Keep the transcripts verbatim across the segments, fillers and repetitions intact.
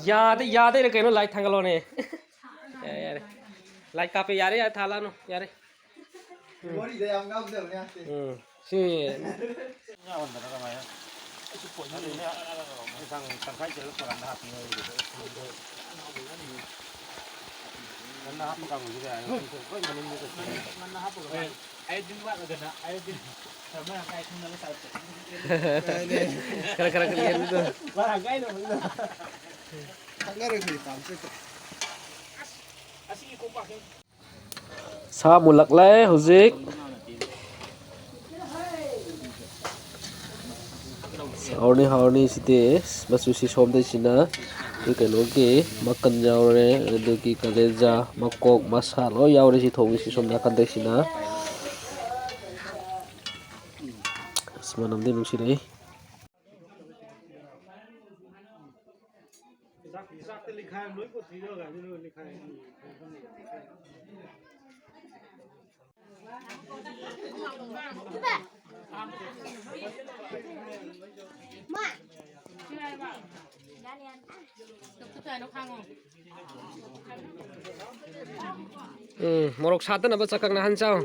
ꯌꯥꯗ ꯌꯥꯗꯩꯔ ꯀꯩꯅꯣ, ꯂꯥꯏꯠ ꯊꯥꯡꯒꯠꯂꯣꯅꯦ꯫ ꯌꯥꯔꯦ, ꯌꯥꯔꯦ꯫ ꯂꯥꯏꯠ ꯀꯥꯞꯄꯦ, ꯌꯥꯔꯦ, ꯌꯥꯔꯦ, ꯊꯥꯜꯂꯛꯑꯅꯨ, ꯌꯥꯔꯦ꯫ ꯎꯝ꯫ ꯋꯥꯔꯤꯗ ꯌꯥꯝ ꯉꯥꯎꯖꯕꯅꯦ ꯍꯥꯏꯁꯦ꯫ ꯎꯝ꯫ ꯁꯤ ꯉꯥ ꯍꯣꯟꯕꯗ ꯀꯃꯥꯏꯅ? ꯑꯩꯁꯨ ꯄꯣꯠ ꯑꯗꯨꯅꯦ, ꯏꯟꯁꯥꯡ ꯇꯪꯈꯥꯏ ꯆꯦꯜꯂꯛꯄ ꯀꯥꯟꯗ ꯍꯥꯞꯄꯤꯉꯩꯗꯨꯗ ꯉꯟꯅ ꯍꯥꯞꯄ ꯀꯥꯡꯕꯨꯁꯨ ꯌꯥꯏ꯫ ꯂꯣꯏ ꯃꯅꯨꯡꯗ ꯆꯠꯈꯤꯕ꯫ ꯉꯟꯅ ꯍꯥꯞꯄꯒ ꯍꯣꯏ, ꯃꯥꯅ ꯑꯌꯨꯛꯇꯤꯟ ꯋꯥꯠꯂꯒꯅ ꯑꯌꯨꯛꯇꯤꯟ ꯃꯔꯥꯡ ꯀꯥꯏ ꯈꯪꯅꯕ ꯁꯥꯔꯛꯄ꯫ ꯈꯔ ꯈꯔ ꯈꯔ ꯌꯦꯟꯕꯗꯣ꯫ ꯃꯔꯥꯡ ꯀꯥꯏꯅꯕꯅꯤꯅ꯫ ꯈꯪꯅꯔꯣꯏ ꯑꯩꯈꯣꯏꯗꯤ ꯄꯥꯝꯖꯗꯦ꯫ ꯑꯁꯤꯒꯤ ꯀꯣꯝꯄꯥꯛꯁꯦ ꯁꯥ ꯃꯨꯜꯂꯛꯂꯦ ꯍꯧꯖꯤꯛ꯫ ꯍꯥꯎꯔꯅꯤ, ꯍꯥꯎꯔꯅꯤ ꯁꯤꯗꯤ꯫ ꯃꯆꯨꯁꯤ ꯁꯣꯝꯗꯩꯁꯤꯅ ꯑꯩꯈꯣꯏ ꯀꯩꯅꯣꯒꯤ ꯃꯀꯟ ꯌꯥꯎꯔꯦ, ꯑꯗꯨꯗꯒꯤ ꯀꯂꯦꯖꯥ, ꯃꯀꯣꯛ, ꯃꯁꯥ ꯂꯣꯏ ꯌꯥꯎꯔꯦ ꯁꯤ ꯊꯣꯡꯉꯤꯁꯤ ꯁꯣꯝ ꯅꯥꯀꯟꯗꯩꯁꯤꯅ꯫ ꯑꯁ, ꯃꯅꯝꯗꯤ ꯅꯨꯡꯁꯤꯔꯛꯏ꯫ ꯆꯥꯛ, ꯆꯥꯛꯇ ꯂꯤꯈꯥꯏ ꯑꯃ ꯂꯣꯏ ꯀꯣꯊꯤꯔꯒ ꯑꯗꯨ ꯂꯣꯏ ꯂꯤꯈꯥꯏ꯫ ꯎꯝ, ꯃꯣꯔꯣꯛ ꯁꯥꯗꯅꯕ ꯆꯀꯪꯅ ꯍꯥꯟ ꯆꯥꯎ꯫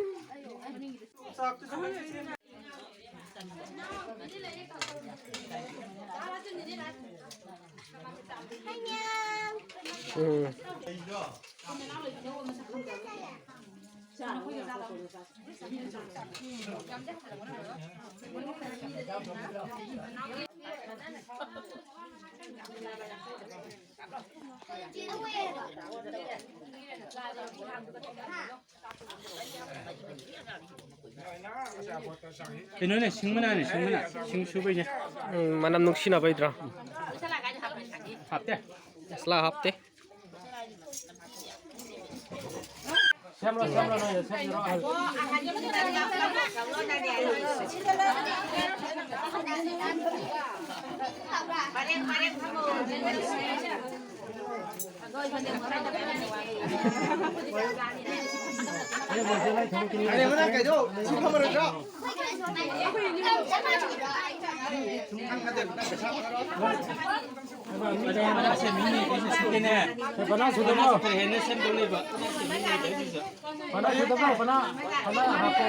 ꯎꯝ꯫ ꯀꯩꯅꯣꯅꯦ, ꯁꯤꯡ ꯃꯅꯥꯅꯦ, ꯁꯤꯡ ꯃꯅꯥ, ꯁꯤꯡ ꯁꯨꯕꯩꯅꯦ꯫ ꯎꯝ, ꯃꯅꯝ ꯅꯨꯡꯁꯤꯅꯕꯩꯗ꯭ꯔꯣ? ꯍꯥꯞꯇꯦ꯫ ꯃꯁꯂꯥ ꯍꯥꯞꯇꯦ꯫ ꯁꯦꯝꯂꯣ, ꯁꯦꯝꯂꯣ, ꯅꯣꯏꯅ ꯁꯦꯝꯖꯔꯣ꯫ ꯑꯔꯦꯝꯕꯅ ꯀꯩꯗꯧ? ꯁꯤ ꯐꯝꯃꯔꯣꯏꯗ꯭ꯔꯣ? ꯄꯅꯥ ꯁꯨꯗꯕ꯭ꯔꯣ? ꯄꯅꯥ ꯁꯨꯗꯕ꯭ꯔꯣ? ꯄꯅꯥ, ꯄꯅꯥ ꯍꯥꯞꯄꯣ꯫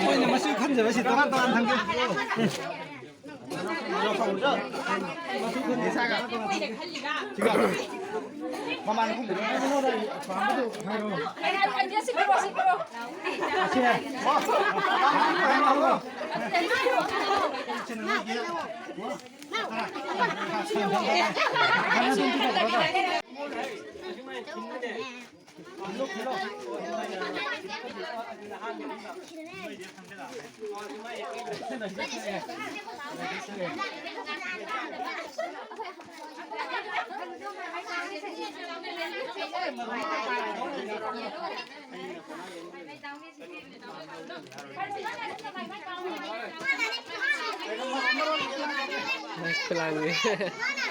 ꯃꯣꯏꯅ ꯃꯁꯤꯡ ꯈꯟꯖꯕꯁꯤ ꯇꯣꯉꯥꯟ ꯇꯣꯉꯥꯟ ꯊꯝꯒꯦ꯫ ꯃꯃꯥꯟ ꯍꯨꯝ꯫ ꯈꯨꯂꯥꯡꯁꯦ꯫